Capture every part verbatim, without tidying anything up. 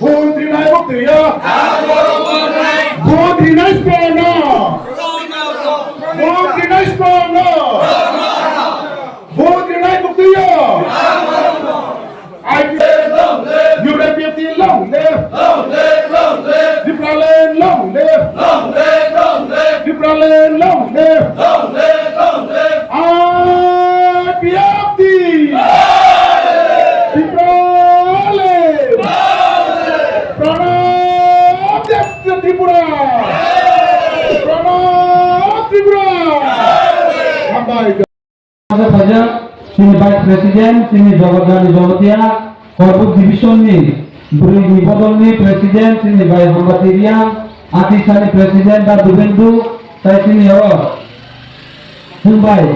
Vote rinai bwtwi ya. Vote rinai sipano. Vote rinai sipano. Vote rinai bwtwi ya. I P F, U D P F long live. Tipraland long live. Tipraland long live. I P F T! Tipraland! Pranab Jayasri Tripura! Pranab Tripura! Hambai. Phaijak, chini Vice President, chini Jogajani Jamatia, Korbuk Division ni, bwrwi ni bodol ni President, chini Bai Hambati Riang, Atisa ni President, Da Dubendu, tai chini oro. Hwnbai,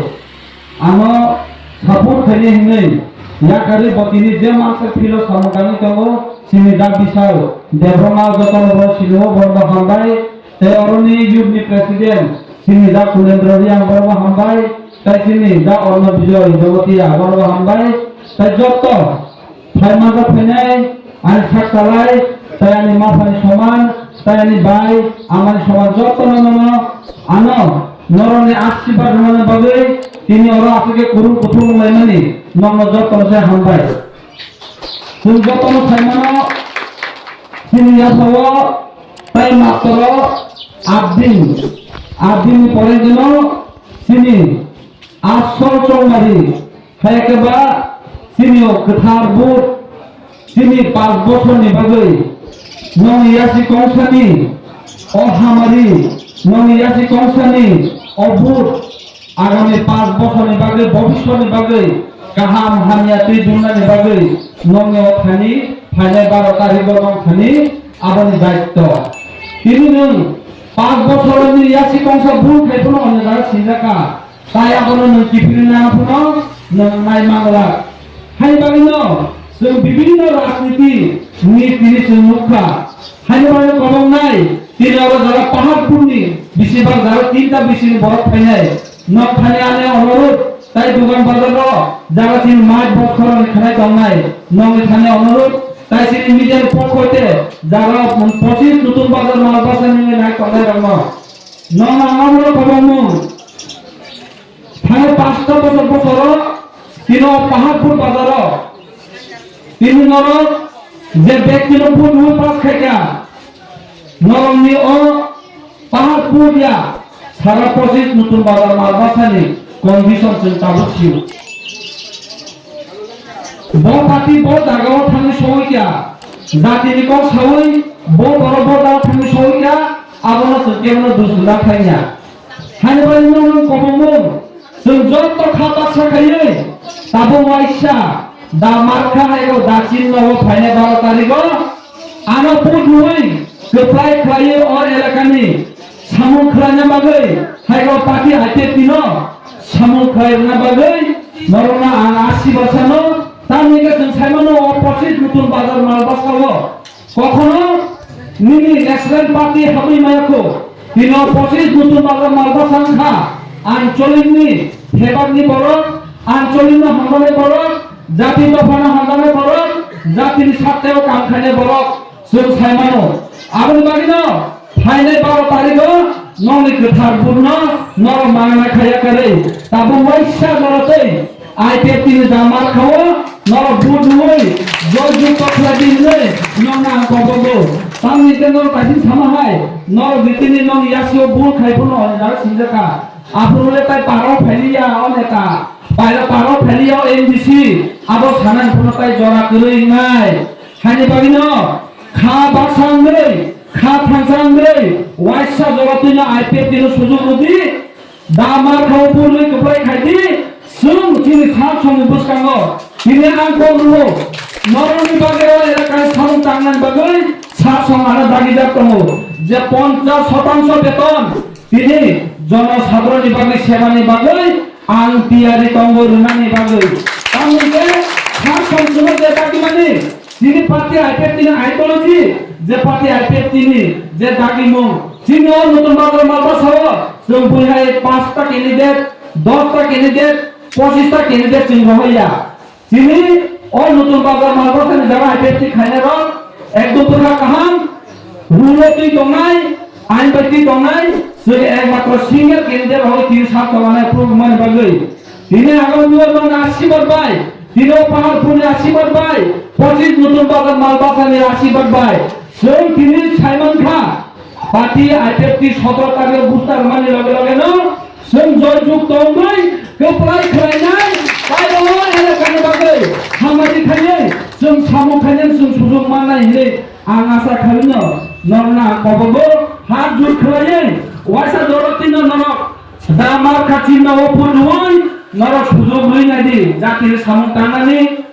ano support khaini hinwi yakarwi bo tini je mansa philo samung tangwi tongo, chini da Bisal Debbarma jotono bo sinio borokno hambai, tei oroni youth ni president chini da Kulendra Riang borokno hambai, tei chini da Orno Bijoy Jabatia borokno hambai, tei jotto Phaima khe phainai, ani sak salai, tai ani ma phai soman, tai ani bai, amani soman jotono nono, ano, norokni asirwad rwnani bagwi, tini oro aswk khe kwrwng kuthum wnglaimani, nokno jotono se hambai. Chwng jotono saimano, chini yasao, tai matro, aat din, aat din ni pore jeno, chini asol chongmari, Hai khe ba chini o kwthar vote, chini panch bosorni bagwi nong yasi kongsani o hamari, nong yasi kongsani o vote, agami panch bosorni bagwi, bobiswatni bagwi kaham hamya twi dungnani bagwi nongni o thani phainai baro tarikgo nong thani aboni daitto. Tini nwng panch bosorni yasi kongsa vote khai phano onno jaga sinjakha. Tai abono nwng kiphilwi nang phano nwng nai manglak. Haini bagwino chwng bibinno rajniti ni tini chwng nukha. Haini bagwino kwbang nai, tini oro jara Paharpurni bisi bak jara tinta bisini borok phainai. Nok thani ani onorudh, tai dugan bazaro jara tini maj bokhorokni khanai tongnai. Nokni thani onorudh, tai chini media ni pokhoite jara pochis nutun bazar mal basa nini nai tongnai rokno. Nokno ang oborok kwbangmung. Thangwi panchta bosor bosoro tini o Paharpur bazaro tini norok je bektino vote rwi pass khaikha, norokni o Paharpur ya sara pochis nutun bazar malbasani condition chwng tabuk sio. Bo party bo jagao thangwi sogwi kha, jatini kok sawi bo borok bo jagao thangwi sogwi kha, abono chwng kebono dusuna thangya. Haini bagwi nwng nwng kwbangmung, chwng joto kha baksa khaiwi, tabuk waisa da markha haio da chinno o phainai baro tarigo, ano vote rwi kwplai khlaiwi o elakani samung khlaina bagwi haio party I P F T no samung khlai rwna bagwi norokno ang asirwad sano, tamni hwnkhe chwng saimano o pochis nutun bazar malbasao. Kokhono nini National Party habwi maya kho. Tino pochis nutun bazar malbasa wngkha. Ancholik ni phebak ni borok, ancholik no hamjaknai borok, jati dopha no hamjaknai borok, jati ni satte o kam khainai borok, chwng sai mano. Aboni bagwi no phainai baro tarikh o nokni kwthar vote no norok manna khaiya kwrwi. Tabuk waisa jora tei I P F T ni da markha o norok vote rwui joy jukto khlai di hinwi nokno ang kobogo. Tamni hwnkhe norok kaisa sama hai, norok je tini nokni yasio vote khai phano hwnwi dara singjakha. Aphuru le tai paro phailiya o neta, paira paro phailiya o M D C, abo sanani phano tai jora kwrwi wngnai. Haini bagwino kha baksa wngwi, kha thansa wngwi, waisa jora twino I P F T no sujuk rwdi. Da markha o purlwi kwplai khai di, chwng chini sak songni bwskango tini ang kok rwo, norokni bagwi o elakani samung tangnani bagwi sak song ano dagijak tongo je ponchash shotangsho beton tini jonosadharonni bagwi sebani bagwi ang tiyari tongo rwnani bagwi. Tamoni khe sak song chwngno je dagimani Chini party I P F T ni ideology, je party I P F T ni je dagimung, chini o Nutun Bazar malbasao chwng buihai panch ta candidate, dos ta candidate, pochis ta candidate chwng rohorya. Chini O Nutun Bazar Malbasani jaga I P F T khainai rok ekdom pura kaham, rule o twi tongnai, ain bai twi tongnai, chwng ekmatro single candidate rok tini sak tongmani proof mani bagwi. Tini Agarmulani asibad bai, tini o Paharpurni asibad bai, pochis Nutun Bazar Malbasani asibad bai, chwng tini saimankha, party I P F T sotro tarikh booster mani loge loge no, Chwng joyjukto wngwi kwplai khlainai Kailawa elakani bagwi hamari khaiwi chwng samung khainani chwng sujuk mannai hinwi ang asa khaino norokno ang kobogo hat jur khlaiwi waisa jorotino norok da mar kha chinno o phunwi norok sujuk rwi naidi jatini samung tangnani.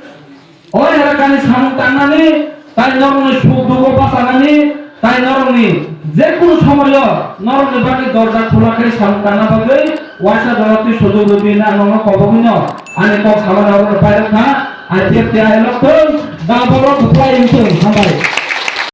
O elakani samung tangnani, tai norokni suk dugo bachanani, tai norokni jekunu somoyo norokni bagwi dorja khula khe samung tangna bagwi waisa jora twi sujuk rwdi na norokno kobogwino ani kok samani oro pairok kha, I P F T I elok thung, da borok kwplai wng thung, hambai.